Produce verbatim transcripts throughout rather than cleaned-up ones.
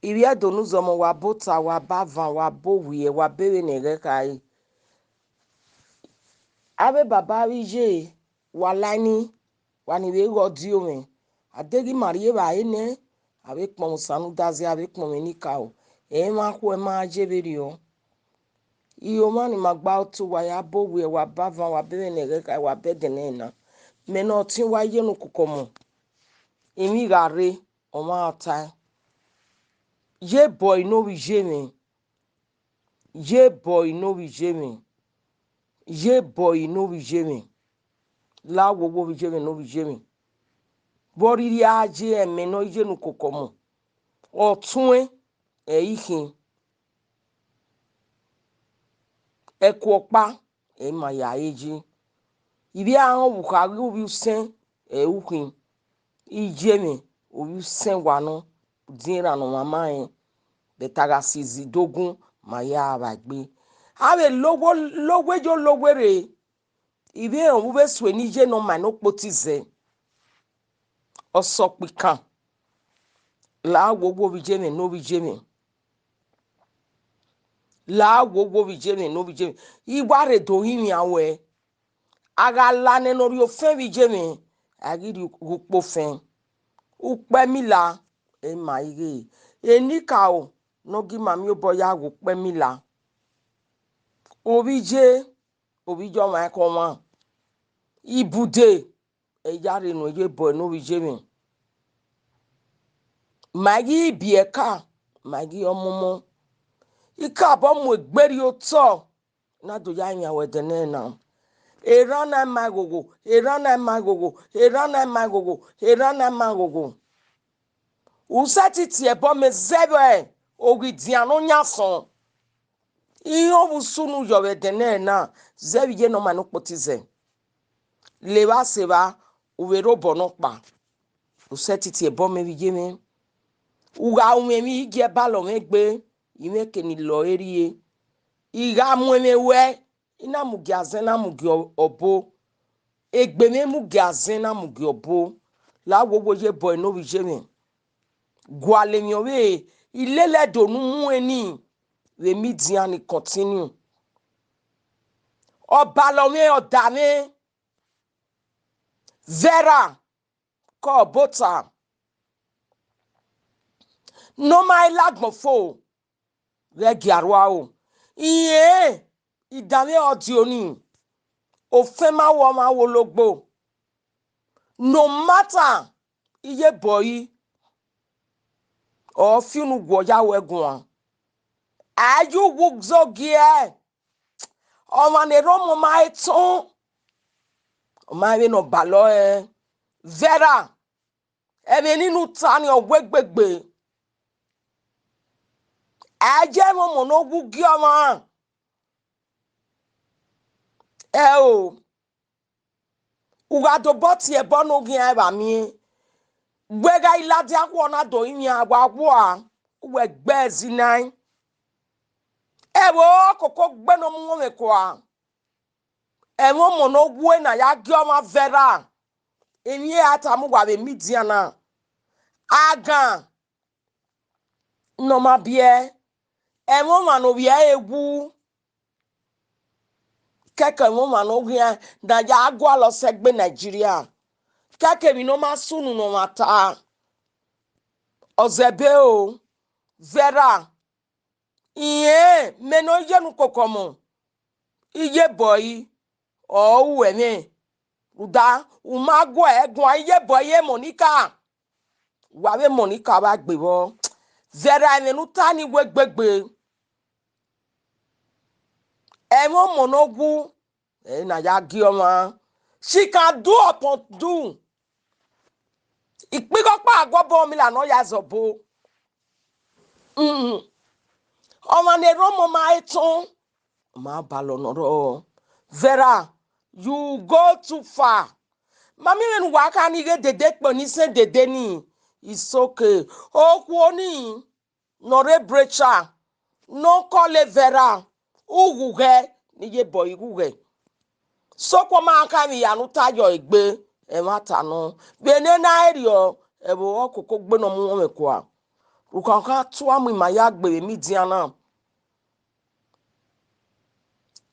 Ivbi Ẹdo ne uzọmọ, wa bota, wa bavan, wa bowiẹ, wa bevbe ne ẹghẹ khare. Avbe baba vbe iye, wa la ni, wa ni vbe ghe ọdiomwẹ. A deghẹ ima rri evbare nẹ, avbe ekpọnmwẹ Osanudazi, avbe ekpọnmwẹ enikaro, ẹ i mwẹ akhuẹ ma ye vberriọ. Iho mwa ni ma gba otọ, wa ya bowiẹ, wa bavan, wa bevbe ne ẹghẹ khare, wa bẹdẹ nẹ na. Mẹ ne ọtiẹn wa ye ne ukoko ọmọ, emwi gha rre, ọmwa tae. Ye bọ ne ovbi iye mwẹ. Ye bọ ne ovbi iye mwẹ. Ye bọ ne ovbi iye mwẹ. La wo wo ovbi iye mwẹ ne ovbi iye mwẹ. Vbe ọ rhirhi a ye ẹmwẹ ne ọ ye ne ukoko ọmọ, ọtuẹn ẹ i khin. Ẹku ọkpa ẹ i ma ya re yi. Ivbi a rẹn vbe ukha ghe ovbi usẹn ẹ i ru khin. Iye mwẹ, ovbi usẹn wa nọ, udiẹn erhan ne ọmwa ma rẹn, but a gha si izi dogun, ma ya vba egbe. Avbe logho, logho ye ologho rre, ivbi ẹnrẹn vbe sue ne iye ne ọ ma ne okpoti zẹ. Ọsọkpikan, la wo wo ovbi iye mwẹ ne ovbi iye mwẹ. La wo wo ovbi iye mwẹ ne ovbi iye mwẹ. I wa rre do rinmwian ruẹ. A gha la nẹ ne ọ rhie ofẹn vbe iye mwẹ, a ghi rhie ukpo ofẹn. Ukpẹ mila, ẹ i ma ighe. Enikaro ne ọ gi ima miẹn obọ ya ghe ukpẹ mila. Ovbi iye, ovbi iye ọmwa ẹkhọmwa. Ibude, ẹ ya rre enu ye bọ ne ovbi iye mwẹ. Ma i ghi biẹ ẹka, ma i ghi ọmọmọ. I kabọ mu egbe rrie otọ ne a do ya yan wẹ ẹdẹ nẹ na. Erhan na ma ghogho, erhan na ma ghogho, erhan na ma ghogho, erhan na ma ghogho. U sẹtin tie ẹbọ mẹ zẹ vbe oghidian ne ọ yan asọn. Irẹn vbe usunu yọ vbe ẹdẹ nẹ na, zẹ vbe iye ne ọ ma ne okpoti zẹ. Levba sevba, u vbe rre obọ nọkpa. U sẹtin tie ẹbọ mẹ vbe iye mwẹ. U gha ru mwẹ emwi igie balọ mwẹ egbe, imẹ ke ni lọ ẹre rrie. I gha mu ẹmwẹ ruẹ, I na mugia zẹ, na mugia ọbo. Egbe mwẹ mugia zẹ, na mugia ọbo. La wo wo ye bọ ne ovbi iye mwẹ. Gualọ emwi ọvbehe, I lele Ẹdo ne u mu ẹn ni vbe media ni continue. Ọbalọ mwẹ, ọda mwẹ, Vera, ke ọ bota. Ne ọ ma i la agbọn fo, ghẹ gie arhuaro. Irẹn, idanmwẹ ọdiọn ni, ofẹn ma wọ ọmwa wo ologbo. No matter iye bọ i, ọ fi unu guọ ya ruẹ guan. A ye uwu zẹ ogiẹ, ọmwa ne erha ọmọ ma etọn, ọ ma vbe ne ọ balọ ẹre. Vera, ẹmwẹ ni ne u ta ni ọ wegbe egbe. A ye ẹmwẹ ọmọ ne ọ wu gie ọmwa. Ẹo, u gha dobọ tie ẹbọ ne oghian ẹvba miẹn. Wẹ gha i ladian khuọ na do rinmwian, wa wua, u wẹ gbe ẹzi nae. Ẹvbo koko gbe ne ọ mu mwẹ kua. Ẹmwẹ ọmọ ne ọ wu na ya gie ọmwa Vera. Emwi a tama uwa vbe media na. Agan ne ọ ma biẹ, ẹmwẹ ọmwa ne ovbi ẹre wu. Kẹkẹ ẹmwẹ ọmwa ne ọ ghian na ya gualọ sẹ egbe Nigeria. Kẹkẹ emwi ne ọ ma sunu ne ọmwa ta. Ọzẹbe o, Vera, irẹn mẹ ne ọ ye ne ukoko ọmọ, iye bọ i, ọ ru ẹmwẹ. Rhunmwuda, u ma guẹ guan iye bọ i, Monica. Wa vbe Monica vbe gbe vbọ. Vera, ẹmwẹ ne u ta ni wegbe egbe. Ẹmwẹ ọmọ ne ọ wu, ẹ na ya gie ọmwa. She can do upon do. Ikpigho ọkpa aguọbọ mila ne ọ ya zẹ ọbo. Mm. Ọmwa ne erha ọmọ ma etọn, ọ ma balọ ne ọ rrọọ. Vera, you go too far. Ma miẹn vbene uwa kha ni ghe dede kpọ ni sẹ dede ni. It's okay. Okhuo ni ne ọ rre Brecha, ne ọ kọle Vera, u ghughẹ ne iye bọ i ghughẹ. Sokpan ma kha emwi hia ne u ta yọ egbe, ẹmwata nọ. Vbene na i rriọ, ẹvbo ọkoko gbe ne ọ mu mwẹ kua. Ukhan kha tua mu ima ya gbe vbe media na.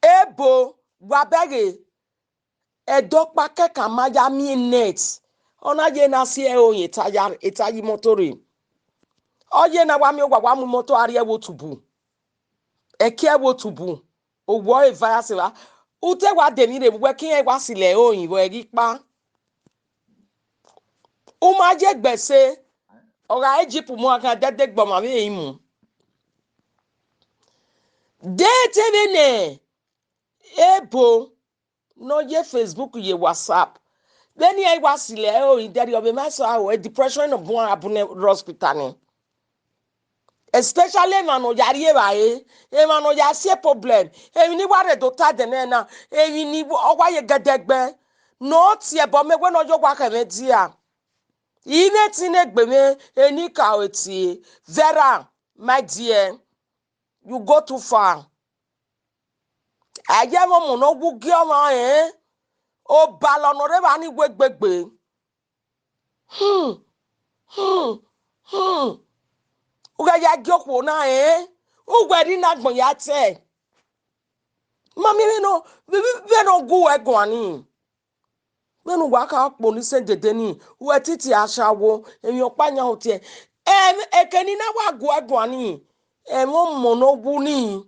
Ebo, wa bẹghe, ẹdẹ ọkpa kẹkan ma ya miẹn net, ọ na ye na si ẹre oyin eta ya, eta ye imọto rre. Ọ ye na wa miẹn owa wa mu imọto a rrie ẹvbo otubu. Ẹki ẹvbo otubu, owọ e virus evba. U te wa de ni rre vbe uwẹ ke irẹn wa silo ẹre oyin vbe ẹghẹ ikpa. U ma ye gbe ẹse, ọ gha Egypt mu a khan dẹdẹ gbe ọmwa vbe emu. De te vbene ebo ne ọ ye Facebook ye WhatsApp, vbene iran wa silo ẹre oyin dẹrriọ, vbe ma sẹ aro, depression nọ bun a bu ne hospital ni. Especially emwa ne ọ ya rri evbare, emwa ne ọ ya si problem, emwi ne I wa rre do ta ẹdẹ nẹ na, emwi ne ọ wa ye gẹdẹgbẹ, ne ọ tie ẹbọ mẹ wẹ ne ọ ye owa khẹ mwẹ dia. I mwẹ ẹtin ne egbe mwẹ, enikaro tie, Vera, my dear, you go too far. A ye ẹmwẹ ọmọ ne ọ wu gie ọmwa rẹn, obalọ ne ọ rre evba ni wegbe gbe. Hmm, hmm, hmm. U gha ya gie okhuo na rẹn, uwẹ rre na agbọn ya te. Ma miẹn vbene ọ, vbene ọ gu uwẹ guan ni. Vbene uwa kha kpo ni sẹ dede ni, uwẹ titi ashawo, emwi ọkpa yan hotiẹ. Em, eke ni na wa gu uwẹ guan ni, ẹmwẹ ọmọ ne ọ wu ni.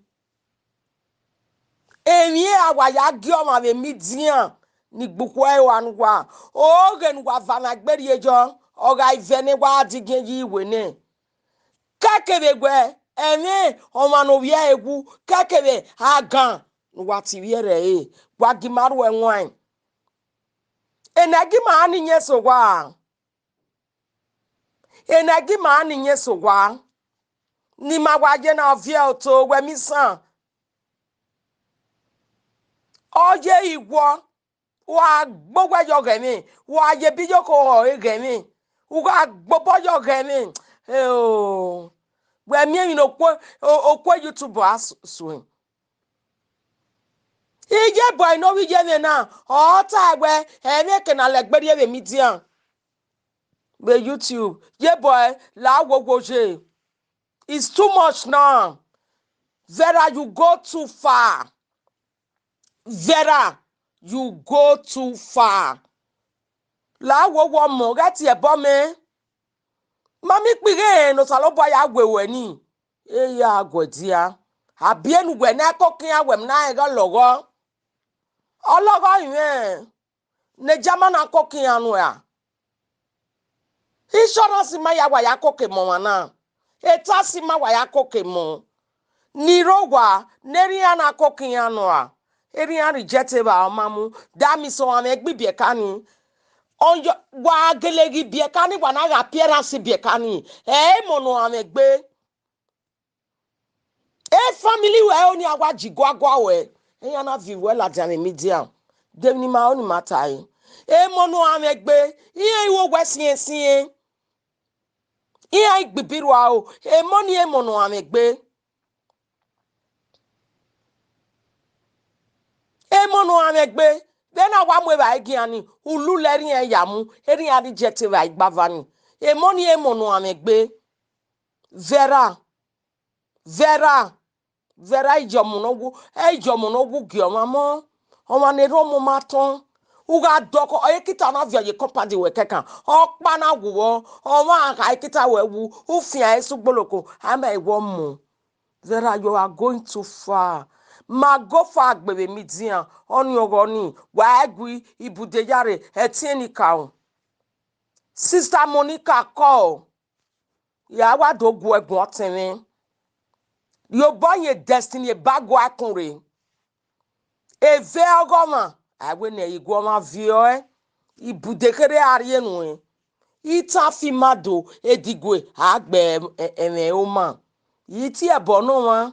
Emwi a wa ya gie ọmwa vbe media ni gbe ukhu ẹre ua ne uwa, oghe ne uwa va na gbe rrie yọ, ọ gha ivẹ ne wa digiẹn yi iwe nẹ. Kẹkẹ vbe wẹ, ẹmwẹ ọmwa ne ovbi ẹre wu, kẹkẹ vbe agan ne uwa tie ivbi ẹre ẹre, wa gi ima ru ẹwaẹn. Enẹgi ima ni yen sẹ owa. Enẹgi ima ni yen sẹ owa. Ne ima wa ye na viẹ oto wẹ misan. Ọ ye iwọ, wa gbe owẹ yọ ghẹ mwẹ, wa ye ebi yoko ọre ghẹ mwẹ, u gha gbe obọ yọ ghẹ mwẹ. Eo, wẹ miẹn emwi ne okue, o-, okue YouTube a su-, suẹn. Iye boy ne ovbi iye mwẹ na, ọ ta wẹ, ẹmwẹ eke na lẹgbe rrie vbe media, vbe YouTube, ye boy, la wowo ye. It's too much now. Vera, you go too far. Vera, you go too far. La wowo ọmọ, ghẹ tie ẹbọ mẹ. Ma miẹn ikpighe ne Osanobua ya we ruẹ ni. E ya guẹ dia. A biẹ ne uwẹ na koko iran wẹ na rẹn ghe ọlọghọ. Ọlọghọ rinmwẹ ne German na koko iran nuẹn ra? Insurance ma ya wa ya koko emọ ọmwa na. Tax ma wa ya koko emọ. Ne I rre owa, ne erha iran na koko iran nuẹn ra? Erha iran reject evba ọ ma mu. That means ọmwa mwẹ gbe ibiẹka ni. Ọyọ, wa gele ghi ibiẹka ni, wa na gha appearance ibiẹka ni. Ẹ i mọ ne ọmwa mwẹ gbe. E family ruẹ ọni a wa ji guagua ruẹ, iran na viọ ruẹ ladian vbe media. De emwi ne ima ru ne ima ta ẹre. Emọ ne ọmwa mwẹ gbe, iran i ru owẹ siẹnsiẹn. Iran i gbe ibi rua o, emọ ni emọ ne ọmwa mwẹ gbe. Emọ ne ọmwa mwẹ gbe, vbene a wa mu evbare gian ni, ululẹ erha iran ya mu, erha iran reject evbare igbava ni. Emọ ni emọ ne ọmwa mwẹ gbe. Vera, Vera, Vera, iyọmọ ne ọ wu, iyọmọ ne ọ wu gie ọmwa mọ, ọmwa ne erha ọmọ ma tọn. U gha dọkọ, ọ i kita na viọ ye compound wẹ kẹkan, ọkpa na wu vbọ, ọmwa kha i kita wẹ wu, u fian ẹre sẹ ugboloko, a i ma wẹ ọmọ. Vera, you are going too far. Ma go far gbe vbe media, ọni ọghọ ni, wa gu ibude ya rre, ẹtin enikaro. Sister Monica call. Ya wa do gu ẹguọn ọtẹn mwẹ. Rhie obọ yin Destiny eba gua ẹkun rre. Eve ọghọmwa, a wẹ ne iguọmwa viọ ẹe, ibude kherhe a rhie nuẹn. Itan fi ima do, edigue a gbe ẹ-, ẹmwẹ oma. I tie ẹbọ ne ọmwa,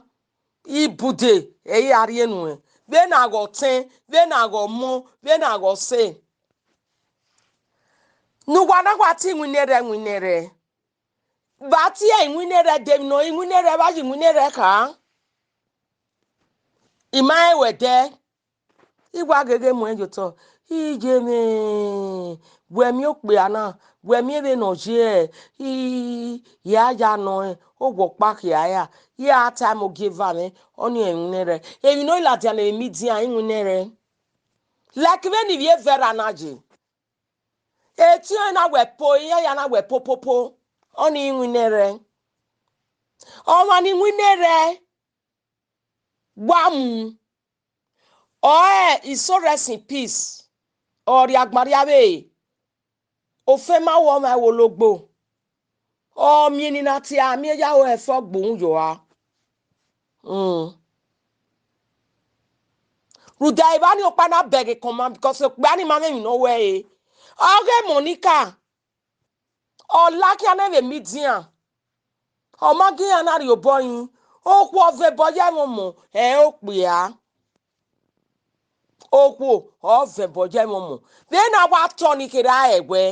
ibude ẹ i ra rhie nuẹn. Vbene a ghe ọtẹn, vbene a ghe ọmọ, vbene a ghe ọse. Ne uwa na wa tie iwinna ẹre, iwinna ẹre. Vbe a tie iwinna ẹre de emwi nọ, iwinna ẹre vbe a ye iwinna ẹre kha. I ma rẹn wẹ ẹdẹ. I wa gheghe muẹn ye otọ. Iye mwẹ, Wẹ miẹn okpia na, wẹ miẹn vbene ọ ye, i, ya ya nọ rẹn, owa ọkpa khia ra, ya ta ẹmwẹ ogieva mwẹ, ọnii iwinna rẹ. Emwi ne ọ i ladian ne emwi midian iwinna rẹ. Like vbene ivbi eva erha na ye. Etiọnrẹn na wẹ po, iran ya na wẹ popopo, ọnii iwinna rẹ. Ọmwa ni winna rẹ, wa mu. Ọe, his soul rest in peace. Ọ rhie agban rhie avbe ofẹn ma wọ ọmwa ẹvbo ologbo. Ọ miẹn eni na tie a miẹn ya ho ẹfe ọgbun yọ a. Mm. Rhunmwuda evba ni ọkpa na bẹghe kọma, because okpia ni ma mwẹ emwi ne ọ wẹ ẹre. Ọghe Monica, ọ la khian ne vbe midian. Ọ ma gi iran na rhie obọ yin, okhuo ọ vẹ obọ ye ẹmwẹ ọmọ, ẹ okpia. Okhuo ọ vẹ obọ ye ẹmwẹ ọmọ. Vbene a wa tọ ni kherha ẹwẹ,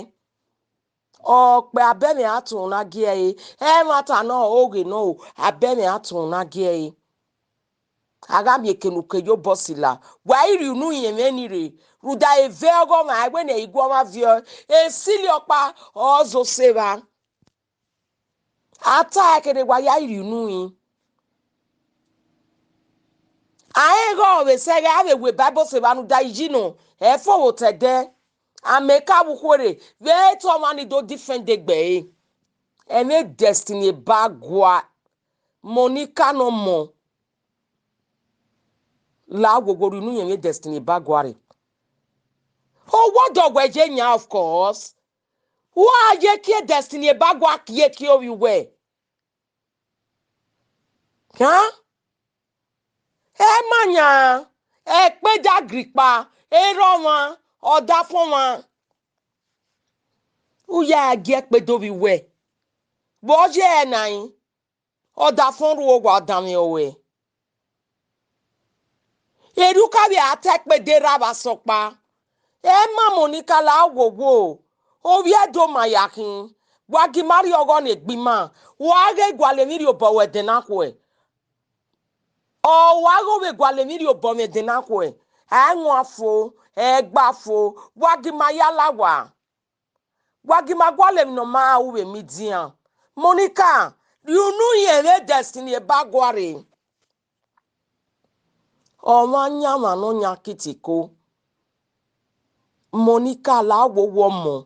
ọ kpẹ abẹmwẹ a tọn na gie ẹre, ẹmwata nọ, oghe nọ o, abẹmwẹ a tọn na gie ẹre. A gha miẹn eke ne uke ye obọ sila, wa i rhie unu yẹn mwẹ ni rre, rhunmwuda evẹ ọghọmwa, ẹwẹ ne ẹ i gu ọmwa viọ, esili ọkpa ọ zẹ ose evba. A ta ẹre kherhe wa ya rhie unu rin. A rẹn ighẹ ọ vbe sẹ ẹghẹ a vbe we Bible sẹ evba ne u da iyi nọ, ẹ fo vbe otọ ẹdẹ. A mẹ ka vbe ukhuerhe, vbe te ọmwa ni do defend egbe ẹre. Ẹmwẹ Destiny Ebagua, Monica ne ọmọ. La wowo rhie unu yẹn emwi Destiny Ebagua rre. Owa ọdọ wẹ ye yan, of course. Wa ye kie Destiny Ebagua kie kie ovbi uwẹ. Kan? Ẹ ma yan, ẹkpẹdẹ agrikpa, erha ọmwa, ọdafẹn ọmwa. U ya gie ẹkpẹdẹ ovbi uwẹ. Vbe ọ ye ẹre na rin? Ọdafẹn ruo owa danmwẹ ruẹ. Erha u ka vbe a ta ẹkpẹdẹ erha vbe asọkpa. Ẹ ma Monica la wowo, ovbi Ẹdo ma ya khin, wa gi ima rrie ọghọ ne egbe ima, wa ghe gualọ emwi rhie obọ vbe ẹdẹn na khuẹ. Ọ wa ghe ovbe gualọ emwi rhie obọ vbe ẹdẹn na khuẹ, a i wan fo, ẹ i gba fo, wa gi ima ya la owa. Wa gi ima gualọ emwi ne ọ ma ru vbe midian. Monica, rhie unu yẹn emwi Destiny Ebagua rre. Ọmwa yan mwa ne ọ yan kitiko. Monica la wowo ọmọ.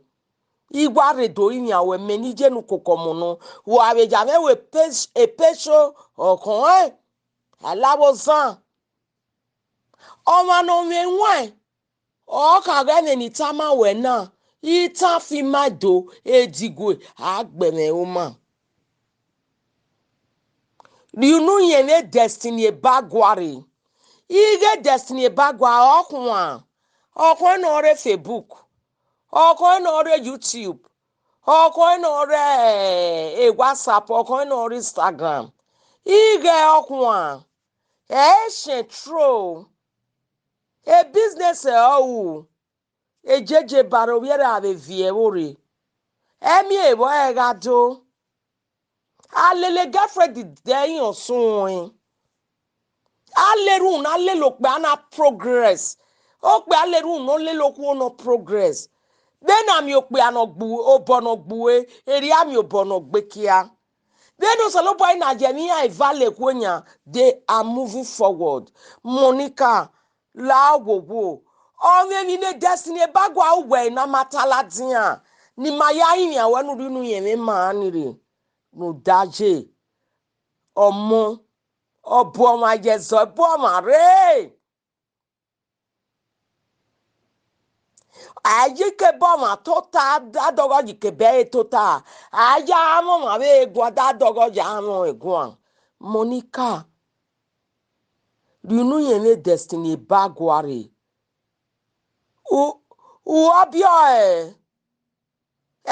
I wa rre do rinmwian ruẹ, mẹ ne I ye ne u koko ọmọ nọ. Wa vbe ya mwẹ wẹ epe-, epesho ọkhọn ẹn, alavbozan. Ọmwa ne ọ mwẹ ẹwaẹn, ọ kha ghe ẹmwẹ ne I tama ruẹ na, I tan fi ima do, edigue, a gbe mwẹ ru ma. Rhie unu yẹn emwi Destiny Ebagua rre. Ighẹ Destiny Ebagua ọ khuan, ọ khuan ne ọ rre Facebook, ọ khuan ne ọ rre YouTube, ọ khuan ne ọ rre, eh, WhatsApp, ọ khuan ne ọ rre Instagram. Ighẹ ọ khuan, ẹ i sẹn tro, e business ẹ ọ ru. Ejeje ba rre ovbi ẹre a vbe viẹ ẹvbo rre. Ẹmia evbọ ẹre gha do. A lele girlfriend dẹ iran ọsuẹn. A lele unu, a lele okpia na progress. Okpia lele unu, ọ lele okhuo nọ progress. Vbene a miẹn okpia ne ọ gbe obọ ne ọ gbe ue, erriọ a miẹn obọ ne ọ gbe kia. Vbene Osanobua i na ye emwi iran eva le ẹkhuo yan, they are moving forward. Monica, la wowo. Ọ mwẹ emwi ne Destiny Ebagua ru wẹ ne a ma ta ladian, ne ima ya rinmwian ruẹ ne u rhie unu yẹn emwi ma ni rre, ne u da ye. Ọmọ, ọ bu ọmwa ye ẹzọ, ọ bu ọmwa rre. A yi kebe ọmwa tota, da dọghọ yi kebe ẹre tota. A ya mwẹ ọmwa vbe guan, da dọghọ ya mwẹ guan. Monica, rhie unu yẹn emwi Destiny Ebagua rre. U, u wa biẹ ọe,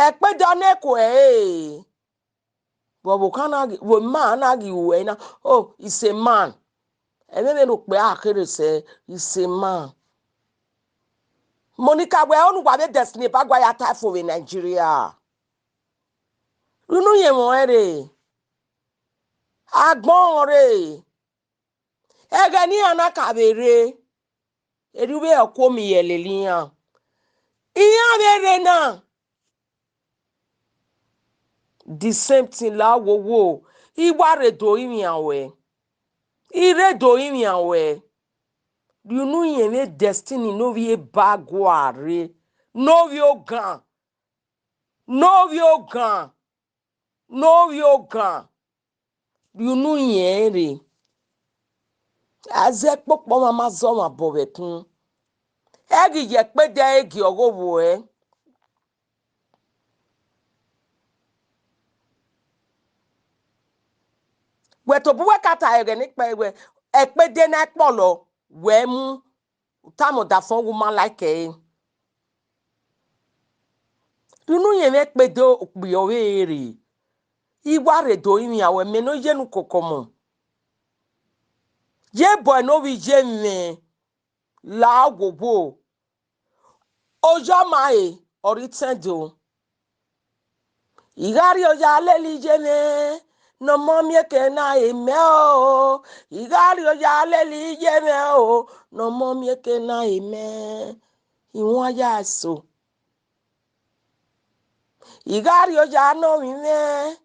ẹkpẹdẹ ọ na ku ẹre. Vbe ọvbokhan na ghi, vbe ima na ghi ru ẹre na, oh, it's a man. Ẹmwẹ vbene okpia kherhe sẹ, it's a man. Monica, wẹ ọnii uwa vbe Destiny Ebagua ya ta fo vbe Nigeria. Rhie unu yẹn emwi ọnrẹn rre. Agbọn rre. Ẹghẹ ne iran na ka vbe rre, erriọ uvbe ọ kuo miẹn ye lele iran. Iran vbe rre na. The same thing la wowo, I wa rre do rinmwian ruẹ. I rre do rinmwian ruẹ. Rhie unu yẹn mwẹ Destiny ne ovbi eba guare, ne ovbi ogan, ne ovbi ogan, ne ovbi ogan. Rhie unu yẹn rre. A zẹ kpokpọ ọmwa ma zẹ ọmwa bọ vbe ẹkun. Ẹ ghi ye ẹkpedẹ ẹre gie ọghe ovbuẹ. Wẹ tobọ uwẹ ka ta ẹghẹ ne ikpẹ wẹ, ẹkpedẹ ne a kpọlọ, wẹ mu, u tama ọdafẹn ọghe u ma like ẹre. Rhie unu yẹn mwẹ ẹkpedẹ okpia ọvbehe rre. I wa rre do rinmwian ruẹ, mẹ ne ọ ye ne u koko ọmọ. Ye bọ ne ovbi iye mwẹ la wowo. Oya ọma re, ọre itẹn do. I gha rrie oya lele iye mwẹ, ne ọmọ miẹn eke na re mẹ o. I gha rrie oya lele iye mwẹ o, ne ọmọ miẹn eke na re mẹ. I wan ya eso. I gha rrie oya ne ovbi mwẹ,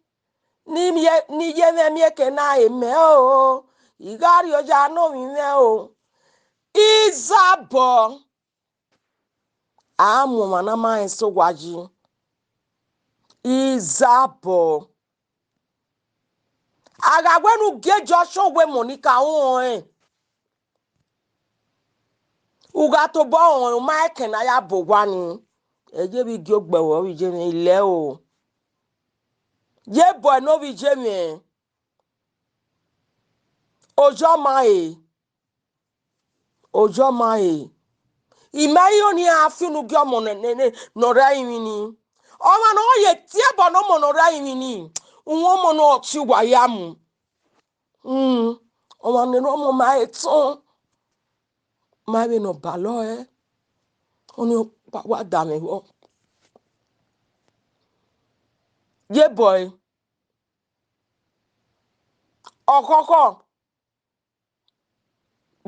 ne iye mwẹ miẹn eke na re mẹ o. I gha rrie oya ne ovbi mwẹ o. Izabọ. A mu ọmwa ne a ma rẹn sẹ owa yi. Izabọ. A gha wẹ ne u gie Joshua wẹ Monica rẹn. U gha tobọ rẹn, u ma rẹn ẹkẹn ne a ya bọ owa ni. Ẹ ye vbe gie ogbẹvbo vbe iye mwẹ ilẹ o. Ye bọ ne ovbi iye mwẹ. Oya ọma re. Oya ọma re. I ma i ho ne iran fi unu gie ọmọ ne, ne, ne, ne ọ rre ẹrinmwi ni. Ọmwa ne ọ ye tie ẹbọ ne ọmọ ne ọ rre ẹrinmwi ni. Uhunmwu ọmọ ne ọ tie uwa ya mu. Hmm. Ọmwa ne ọmọ ma etọn. Ma vbe ne ọ balọ ẹre. Ọnii ọkpa wa da mwẹ vbọ. Ye bọ ẹre. Ọkhọkhọ,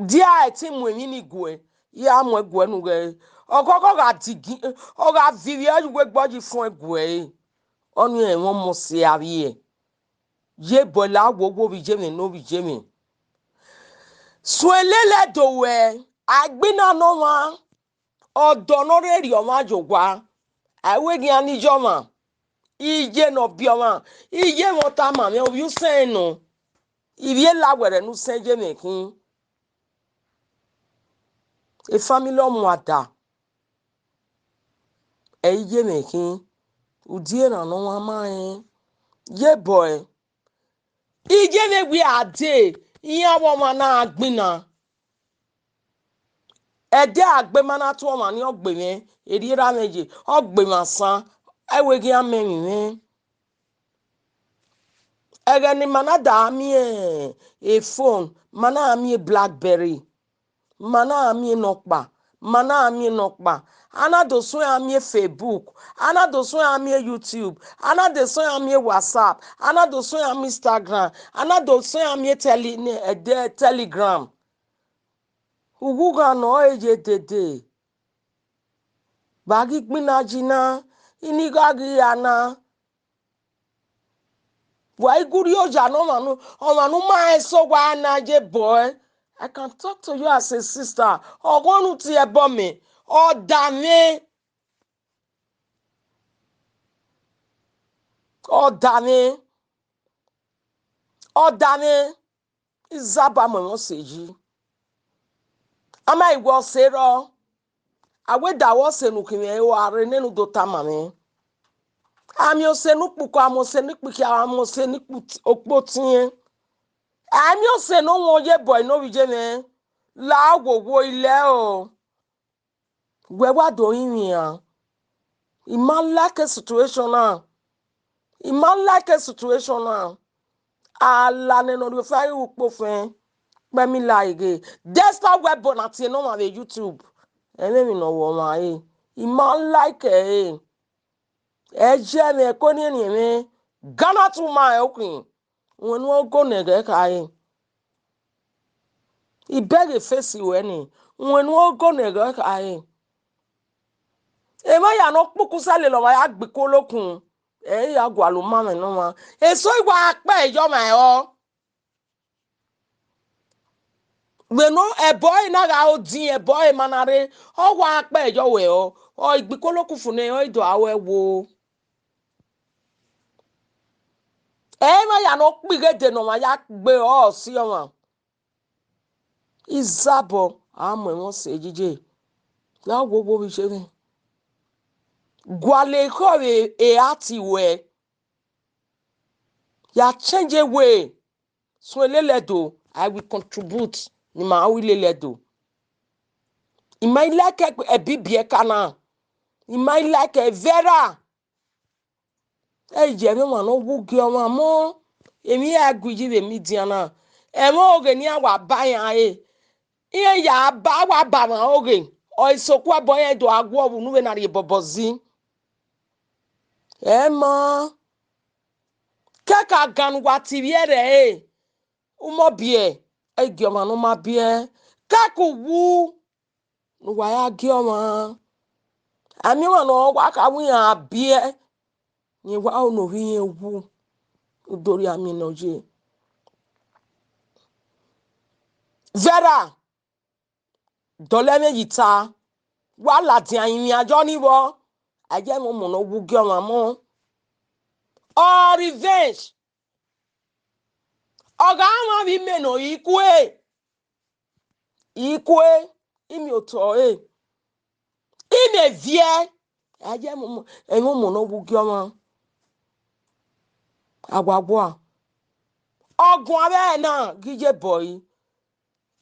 dia ẹtin mu emwi ni guẹ, ya mu ẹguẹ ne u ghẹ re. Ọkhọkhọ gha digi, ọ gha viọ ivbi ẹre uwu egbe ọ yi fun ẹguẹ re. Ọnii ẹmwẹ ọmọ sẹ avbiẹ. Ye bọ la wowo vbe iye mwẹ ne ovbi iye mwẹ. Suẹn lele Ẹdo ruẹ, a gbinna ne ọmwa, ọdọ ne ọ rhe rhie ọmwa ye owa, a i wẹ ghi iran ni ye ọmwa, iye ne ọ biẹ ọmwa, iye mwẹ ọ tama mwẹ, ovbi usẹn nọ, ivbi ela wẹrẹ ne usẹn ye mwẹ khin, efamili ọ muada, ẹ i ye mwẹ khin, u die eran ne ọmwa ma rẹn, ye bọ ẹre. Iye mwẹ wẹ a dee, iran vbe ọmwa na gbinna. Ẹdẹ a gbe ma na tu ọmwa ni ọ gbe mwẹ, erriọ erha mwẹ ye, ọ gbe mwẹ asan, ẹ wẹ ghi a mẹ emwi mwẹ. Ẹghẹ ne ima na da miẹn e phone, ma na miẹn Blackberry, ma na miẹn nọkpa, ma na miẹn nọkpa. A na do suẹn a miẹn Facebook, a na do suẹn a miẹn YouTube, a na do suẹn a miẹn WhatsApp, a na do suẹn a miẹn Instagram, a na do suẹn a miẹn tele-, ne, ẹdẹ Telegram. Ughughan ne ọ re ye dede. Vbe a ghi gbinna yi na, ini gha ghi ra na. Wa i gu rhie oya ne ọmwa ne, ọmwa ne u ma rẹn sẹ owa na ye bọ ẹre. I can talk to you as a sister. Ọghọ ne u tie ẹbọ mẹ, ọ da mwẹ. Ọ da mwẹ. Ọ da mwẹ. Izabọ a mu ẹmwẹ ọse yi. A ma i wẹ ọse rrọọ. A wẹ da wẹ ọse ne u khin mwẹ, ọ gha rre nene u do tama mwẹ. A miẹn ọse ne ukpukọ, a mu ọse ne ikpikhiẹ, a mu ọse ne ikpu-, okpotiẹn. A miẹn ọse ne ọ wọn ye bọ ne ovbi iye mwẹ. La wowo ilẹ o. Wẹ wa do rinmwian iran. I ma like situation na. I ma like situation na. Ala nẹ ne ọ rhie ofa ru ukpofẹn, kpẹ mi la ighe. Despite wẹ ẹbọ na tie ne ọmwa vbe YouTube, ẹmwẹ emwi ne ọ ru ọmwa re. I ma like ẹre. Ẹ jẹ mwẹ, ẹko ni eniẹn mwẹ, Ghana too much, ẹkhin. Wẹ ne u go nẹghẹ khare. I bẹghe face ruẹ ni, wẹ ne u go nẹghẹ khare. Emwa ya ne ọ kpuku sẹ lele ọmwa ya gbe ikun olokun, ẹ i ya gualọ uma mwẹ ne ọmwa. Eso i wa kpẹ yọ ọmwa ẹre ọ. Vbene ẹbọ ẹre na gha ro din, ẹbọ ẹre ma na rre, ọ wa kpẹ yọ wẹ ọ, ọ i gbe ikun olokun funu, ọ i do aro ẹvbo. Ẹ i mwẹ ya ne ọ kpighe de ne ọmwa ya gbe ọ si ọmwa. Izabọ a mu ẹmwẹ ọse yeye, ya wo wo vbe iye mwẹ. Gualọ ekhọe vbe e a ti ruẹ, ya change way. Suẹn lele Ẹdo, I will contribute ne ima ru lele Ẹdo. I ma i like ẹbibiẹ ka na, I ma i like ẹvẹra. Ẹ i ye ẹmwẹ ọmwa ne ọ wu gie ọmwa mọ, emwi iran gu iyi vbe media na. Ẹmwẹ oghe ne iran wa ba iran re, iran ya ba wa ba mwa oghe, ọ i sokun ẹbọ iran do a gu ọvbu ne u vbe na rhie bọbọ zin. Ẹ ma, kẹka gan ne uwa tivbiẹ rẹ ẹre, u mọ biẹ, ẹ i gie ọmwa ne ọ ma biẹ, kẹka uwu ne uwa ya gie ọmwa. A miẹn ọmwa ne ọ wa kha wẹ iran biẹ, rẹn wa ro ne ovbi irẹn wu, u do rhie amiẹn ne ọ ye. Vera, dọlọ ẹmwẹ yi ta, wa ladian rinmwian yọ ni vbọ, a i ye ẹmwẹ ọmọ ne ọ wu gie ọmwa mọ. Ọ revenge. Ọ gha mwẹ avbe imẹ ne ọ i kue, i kue, imiotọ ẹre, imẹ viẹ, a i ye ẹmwẹ ọmọ, ẹmwẹ ọmọ ne ọ wu gie ọmwa. Awawa, ọ guan vbe ẹre na ghi ye bọ ẹre,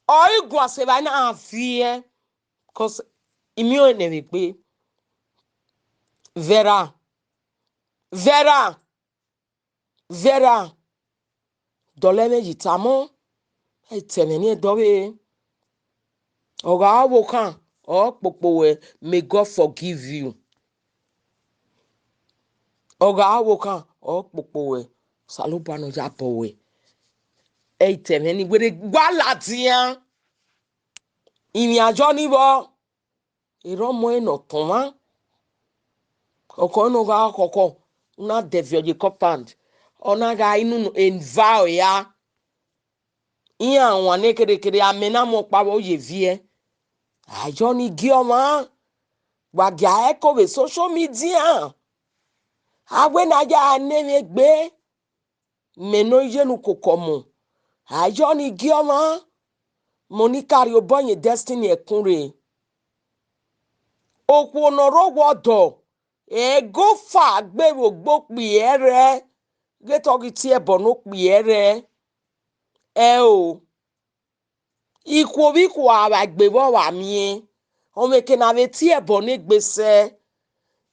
ọ i guan sẹ evba na viẹ, cause I miẹn ọnrẹn ne ẹmwẹ egbe. Vera, Vera, Vera, dọlọ ẹmwẹ yi tama, ẹ i ta ẹmwẹ ne ẹdẹ ọvbehe. Ọ gha ọvbokhan, ọ kpokpo wẹ, may God forgive you. Ọ gha ọvbokhan, ọ kpokpo wẹ, Osanobua ne ọ ya bọ wẹ. Ẹ i ta ẹmwẹ ne I wẹ rre gua ladian. Rinmwian yọ ni vbọ, erha ọmọ ẹre ne ọ tọn mwa. Ọkhọ ne ọ gha khọkhọ, u na dẹviọ ye compound, ọ na gha inu eva ọre ra. Iran wan ne kherhe kherhe, amẹ na mu ọkpa vbe oye viẹ. A yọ ni gie ọmwa, wa gia ẹko vbe social media. A wẹ ne a ya ne emwi egbe. Mẹ ne ọ ye ne ukoko ọmọ, a yọ ni gie ọmwa, Monica rhie obọ yẹn Destiny ẹkun rre. Okhuo ne ọ rre owa ọdọ, ẹgofa gbe vbe ogbe okpia ẹre, ghe te ọ ghi tie ẹbọ ne okpia ẹre. Ẹo, ikhuo vbe ikhuo a vbe gbe vbe ọ vba miẹn, ọ mwẹ eke ne a vbe tie ẹbọ ne egbe sẹ,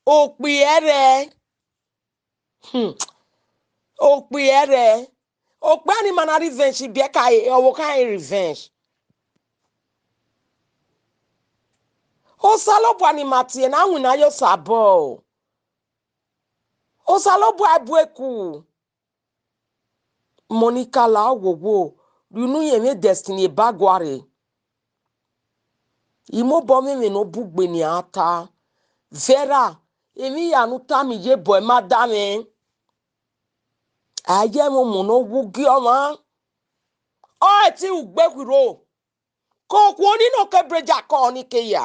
okpia ẹre. Hmm. Okpia ẹre, okpia ni ma na revenge, ibiẹka ọvbokhan revenge. Osanobua ni ma tie ne a winna ye Osabọ. Osanobua bu eku. Monica la owowo, rhie unu ye emwi Destiny eba guare. I mobọ mwẹ emwi ne ọ bugbe nian ta. Vera, emwi hia ne u tama iyobọ ma da mwẹ. A ye ẹmwẹ ọmọ ne ọ wu gie ọmwa. Ọ i te ugbe khuirho. Ke okhuo ni nọ ke breja kọ ni ke ya.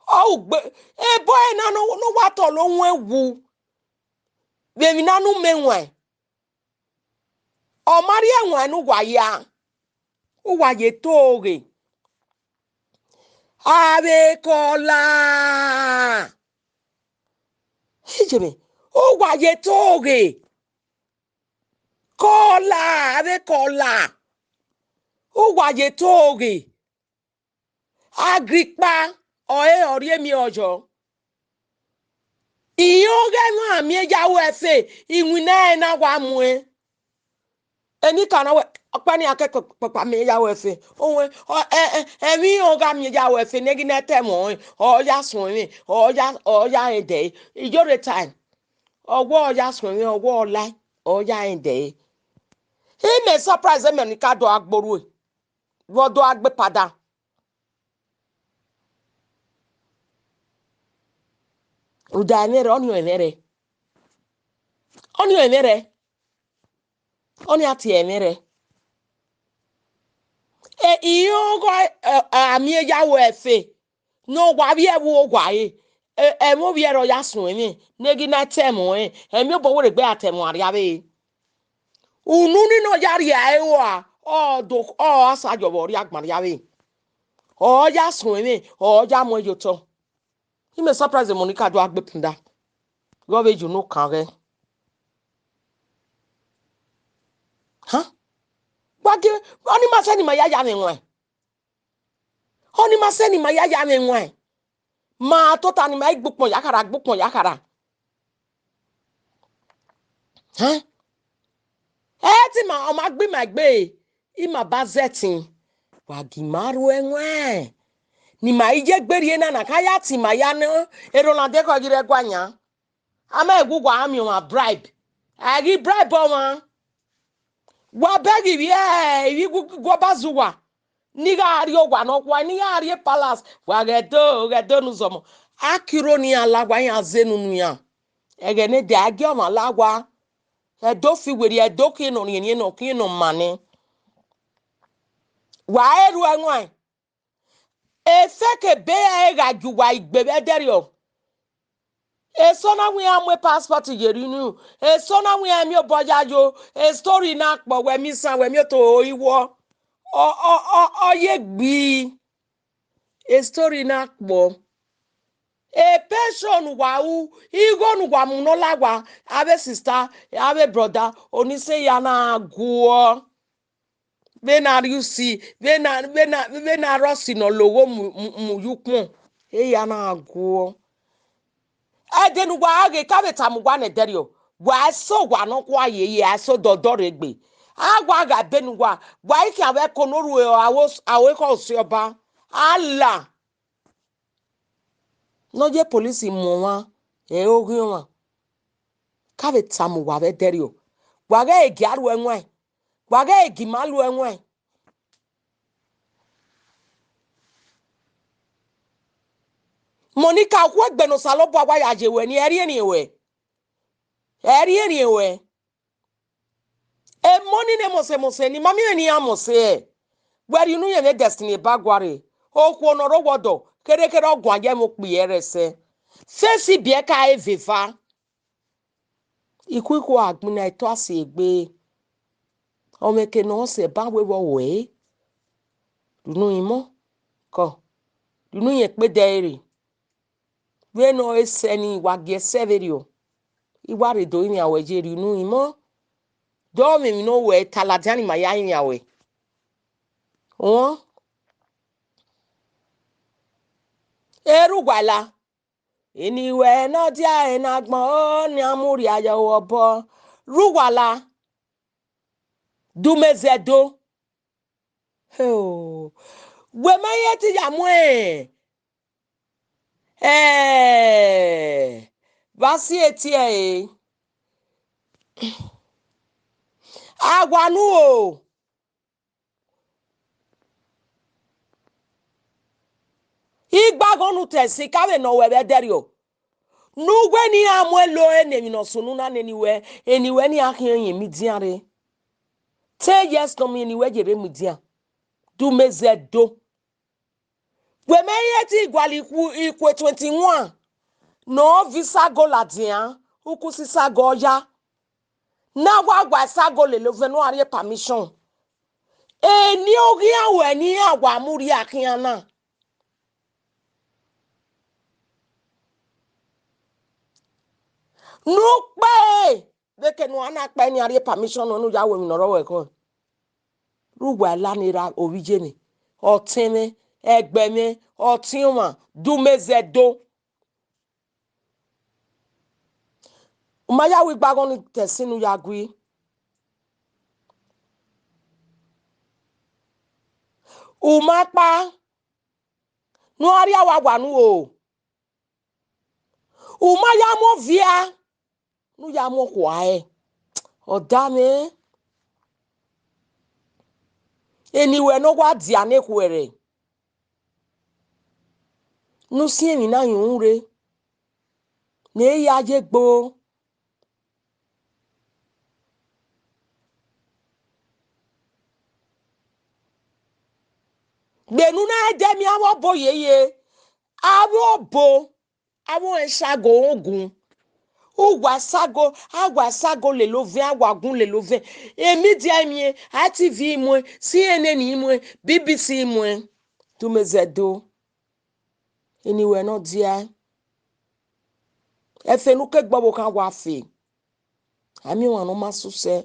Ọ ugbe, ebo ẹre na ne ọ wa tọlọ owẹn wu. Vbe emwi na ne u mẹ waẹn. Ọ ma rhie ẹwaẹn ne uwa ya, uwa ye to ghe. Avbe kọla. Ijemẹ, uwa ye to ghe. Kọla, avbe kọla. Uwa ye to ghe. Agrikpa, ọre ọ rhie emiọyọ. Irẹn ọghe ẹmwẹ a miẹn ya ru ẹfe, iwinna ẹre na wa muẹn. Enikaro wẹ, ọkpa ni a ke kpakpa miẹn ya ru ẹfe. Owẹ, ọ, ẹ, ẹ, ẹmwẹ irẹn ọ gha miẹn ya ru ẹfe, ne ghi na ta ẹmwẹ ọnrẹn, ọ ya suẹn mwẹ, ọ ya, ọ ya rẹn dẹ. Iyore time. Ọ wẹ ọ ya suẹn mwẹ, ọ wẹ ọ lae, ọ ya rẹn dẹ. Imẹ surprise Monica do a gbe orhu, vbe ọ do a gbe pada. Rhunmwuda ẹmwẹ rẹ, ọnii ọnrẹn rẹ. Ọnii ọnrẹn rẹ. Ọnii a tie ẹmwẹ rẹ. E, irẹn ọghe, ẹ, ẹ, a miẹn ya ru ẹfe, ne ọ wa vbiẹ vbe owa ẹre, ẹ, ẹmwẹ ovbi ẹre ọ ya suẹn mwẹ, ne ghi na ta ẹmwẹ ọnrẹn, ẹmwẹ obọ wẹ rre egbe a ta ẹmwẹ arriavbe. Unu ni ne ọ ya rhie ẹre rua, ọ do, ọ gha sa yọ vbe ọ rrie agbọn arriavbe. Ọ ya suẹn mwẹ, ọ ya muẹn ye otọ. I mẹ surprise Monica do a gbe punda. Ghe ọ vbe ye unu kan ghẹ. Ha? Wa gie, ọnii ma sẹ ne ima ya ya mwẹ waẹn. Ọnii ma sẹ ne ima ya ya mwẹ waẹn. Ma tota ne ima i gbe ukpọn ya khara, gbe ukpọn ya khara. Ha? Ẹ te ima, ọ ma gbe ima egbe, ima ba zẹtin. Wa gi ima ru ẹwaẹn. Ne ima i ye gbe rhie na, na ka ya tie ima ya nọ, erhunmwu na dekọ ghi rre ẹguae yan. A ma gu uwa a miẹn ọmwa bribe. A ghi bribe ọmwa. Wa bẹghe ivbi, ivbi gu, gu ọba zẹ uwa. Ne I gha rrie owa nọkhua, ne I gha rrie palace, wa ghẹ do, ghẹ do ne uzọmọ. A kiro ne iran la owa, iran zẹ unu ne iran. Ẹghẹ ne ẹdẹ a gie ọmwa la owa. Ẹdẹ ofi werriẹ, ẹdẹ okiẹn ne ọ riẹnriẹn, ne ọ kiẹn ne ọ ma nẹ. Wa i ru ẹwaẹn. Efẹkẹ ebe ẹre gha gie uwa igbe vbe ẹdẹrriọ. Eso na wẹ iran mu passport ye rre unu, eso na wẹ iran miẹn obọ yayo, story na kpọ, wẹ miẹn isan, wẹ miẹn oto, iwọ. Ọ, ọ, ọ, ọ ye gbi. Story na kpọ. E pension ne uwa ru, igho ne uwa mu ne ọ la owa, avbe sister, avbe brother, ọnii sẹ ya na guọ. Vbene a rhie usi, vbene a, vbene a, vbene a rre ọsi ne ọ logho mu, mu, mu ye ukpọn, eya na guọ. Ẹdẹ ne uwa gha ghe, ka vbe tama uwa nẹ ẹdẹrriọ, wa i sẹ owa nọkhua yeye, a i sẹ odọdọ rre egbe. A wa gha ebe ne uwa, wa i khian vbe ẹko ne orhu aro, aro ekhọe osiọba. A la. Ne ọ ye police mu ọmwa, ẹ i re oghian ọmwa. Ka vbe tama uwa vbe ẹdẹrriọ, wa ghẹ gie a ru ẹwaẹn, wa ghẹ gie ima ru ẹwaẹn. Monica, okhuo egbe ne Osanobua wa ya ye ruẹ ni, ẹ i rhiẹnrhiẹn ruẹ. Ẹ i rhiẹnrhiẹn ruẹ. Emọ ni ne mose mose ni, ma miẹn ne iran mose ẹe. Wẹ rhie unu yẹn vbe Destiny Ebaguare. Okhuo ne ọ rre owa ọdọ, kherhe kherhe ọ guan ye ẹmwẹ okpia ẹre ẹsẹ. Fesi biẹ ka e veva. Ikhuikhu agbọn na, eto a si egbe. Ọmwẹ ke ne ọ sẹ ba wẹ vbe ọ wẹ. Rhie unu hin mọ, kọ. Rhie unu hin kpedẹ ẹre. Vbene ọ re sẹ ni, wa gie ẹsẹ vberriọ. I wa rre do rinmwian ruẹ, ye rhie unu hin mọ. Dọ mwẹ emwi ne ọ wẹ ta ladian ni ma ya rinmwian ruẹ. Wọn. Erha uwa la. Eni ruẹ ne ọ dia ẹre ne agbọn, ọ ne a mu rhia ye ọvbọ. Rha uwa la. Du mẹ zẹ do. Heo. Wẹ ma ye te ya mu ẹn. Ẹẹ, vbe a si etiẹ ẹre. A wa nu o. Igbaghọn ne u te ẹse ka vbe nọ ruẹ vbe ẹdẹrriọ. Ne uwẹ ne iran mu ẹlo ẹre ne emwi ne ọ sunu na nene ruẹ, eni ruẹ ne iran khian yin imidian rre. Ten years ne ọ miẹn eni ruẹ ye rre imidian. Du mẹ zẹ do. Wẹ mẹ i re te gualọ ikhu, ikhue twenty-one, ne ọ viọ isago ladian, uku si isago ọ ya. Ne a wa wa isago lele ovẹn ne ọ rhie permission. Eni oghian ruẹ ne iran wa mu rhie khian na. Ne u kpe, vbe eke ne uwa na kpa, ne iran rhie permission ne u ya ru emwi ne ọ rre ọvbokhan. Rha uwa la ne erha ovbi iye mwẹ, ọtẹn mwẹ, ẹgbẹe mwẹ, ọtẹn ọmwa, du mẹ zẹ do. U ma ya ru igbaghọn ni te ẹse ne u ya gui. U ma kpa, ne u gha rhie awawa unu o. U ma ya mu ovia, ne u ya mu okhua ẹre. Ọda mwẹ, eni ruẹ ne ọ wa dia ne ekhuẹrhẹ, ne u siẹn emwi na hin unu rre. Ne I ya ye egbe o. Vbene u na dẹ miẹn avbe ọbo yeye, avbe ọbo, avbe ọnrẹn sago ogun. Uwa sago, a wa sago lele ovẹn, a wa gun lele ovẹn. Media i muẹn, I T V i muẹn, C N N i muẹn, B B C i muẹn. Dumezẹdo. Eni wẹ ne ọ dia. Ẹfe ne u ke gbe ọvbokhan wa fe. A miẹn ọmwa ne ọ ma sẹ usẹ.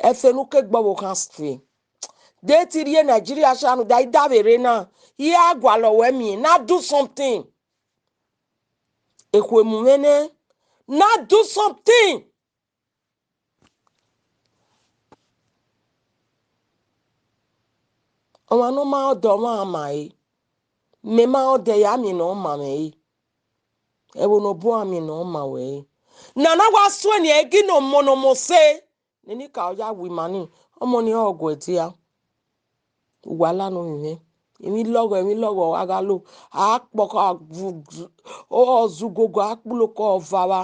Ẹfe ne u ke gbe ọvbokhan fe. De te I rhie Nigeria sha ne u da, I da vbe rre na, I ra gualọ wẹ miẹn, na do something. Ekhue mu mwẹ nẹ, na do something. Ọmwa ne ọ ma ọdọ ọmwa ma ẹre, mẹ ma ọdẹ ya miẹn ne ọ ma mwẹ ẹre. Ẹvbo ne ọ bu a miẹn ne ọ ma wẹ ẹre. Nana wa suẹn ni ẹgi ne ọmọ ne ọmọ sẹ, ne eni ka ya wu ima ni, ọmọ ni ọrọre guẹ dia. Uwa la ne ovbi mwẹ, emwi lọghọ, emwi lọghọ a gha lo, a kpọkọ, a vu, ọ zu gogo, a kpuloko ọvava.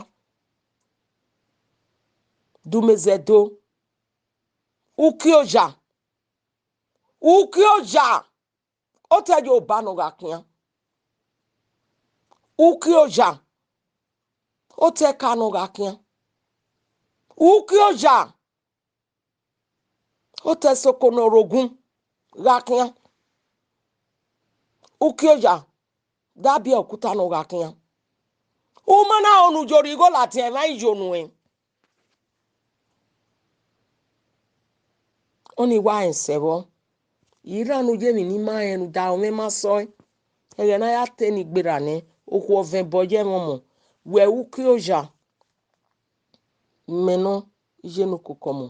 Dumezẹdo. Ukioya. Ukioya. Otọ Yoruba ne ọ gha khian. Ukioya. Otọ ẹka ne ọ gha khian. Ukioya. Otọ ẹsoko ne ọ rre ogun gha khian. Ukioya, da biẹ okuta ne ọ gha khian. U ma na ho ne u yo rhie igho ladian emwa, I yo nuẹn. Ọnii wa rẹn sẹ vbọ. I rhan ne u ye emwi ne I ma rẹn rhunmwuda mwẹ ma sọe. Ẹghẹ ne a ya te ne I gberra nẹ, okhuo ọvẹn bọ ye ẹmwẹ ọmọ, wẹ ukioya. Mẹ nọ, I ye ne ukoko ọmọ.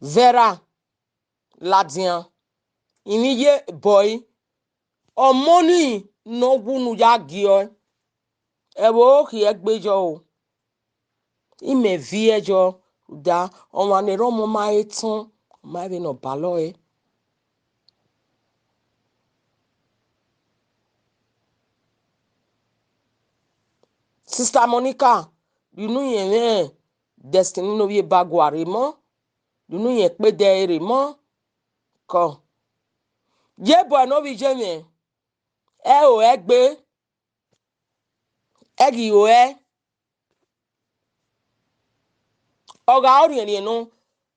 Vera ladian, I mwẹ iye bọe, ọmọ ni ne ọ wu ne u ya gie ọe, ẹvbo khiẹ gbe yọ o. Imẹ viẹ yọ, rhunmwuda ọmwa ne erha ọmọ ma he tọn, ọ ma vbe ne ọ balọ ẹre. Sister Monica, rhie unu yẹn mwẹ Destiny ne ovbi eba gua rre mọ, rhie unu yẹn kpedẹ ẹre rre mọ. Kọ. Ye bọe ne ovbi iye mwẹ, ẹ ho ẹgbe, ẹ ghi ho ẹ. Ọ gha ọrhiẹnrhiẹn nọ,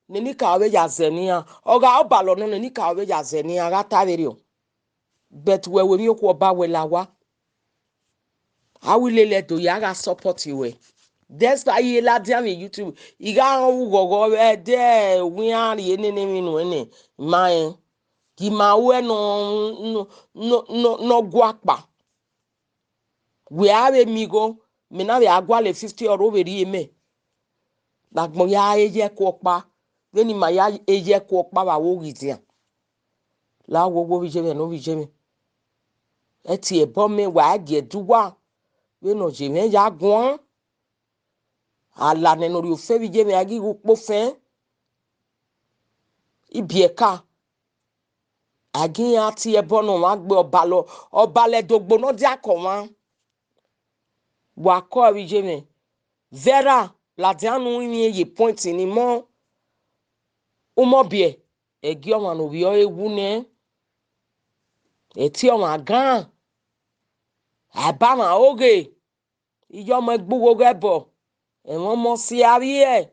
ne eni ka vbe ya zẹ ne iran. Ọ gha ọbalọ nọ, ne eni ka vbe ya zẹ ne iran, gha ta vberriọ. But wẹ wẹ emwi okhuo ọba wẹ la owa. A wi lele Ẹdo ya gha support wẹ. That's why I ye ladian vbe YouTube. I gha rẹn ughọghọ vbe ẹdẹ wẹ iran rhie nene emwi nuẹn nẹ, ma rẹn. Gie ima ruẹ nọ, nọ, nọ, nọ, nọ guakpa. Wẹ a vbe miẹn igho, mẹ na vbe a gualọ fifty ọre ọ vbe rhie mẹ. Ne agbọn ya re ye ẹko ọkpa, vbene ima ya re ye ẹko ọkpa vbe aro ghi dian. La wo wo vbe iye mwẹ ne ovbi iye mwẹ. Ẹ tie ẹbọ mẹ, wa gie ẹdẹ uwa, vbene ọ ye mwẹ ya guan. Ala nẹ ne ọ rhie ofe vbe iye mwẹ, a ghi ghe ukpo fẹn. Ibiẹka. A ghi iran tie ẹbọ ne ọmwa gbe ọbalọ, ọbalọ Ẹdo gbo ne ọ diakọ ọmwa. Wa kọ vbe iye mwẹ. Vera, ladian ne u rinmwian ye point ni mọ. Umọbiẹ, ẹgie ọmwa ne ovbi ọre wu nẹ. Ẹtin ọmwa gan. A ba mwa oghe. Iye ọmọ ẹgbugho ghẹ bọ. Ẹmwẹ ọmọ si avbiẹ.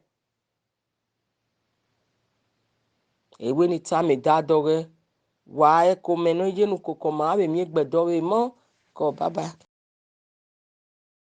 Ewe ni tama da dọghẹ. Wa ẹko mẹ nọ, I ye ne ukoko ọmọ, a vbe miẹn egbe dọvbe mọ. Kọ, bye bye.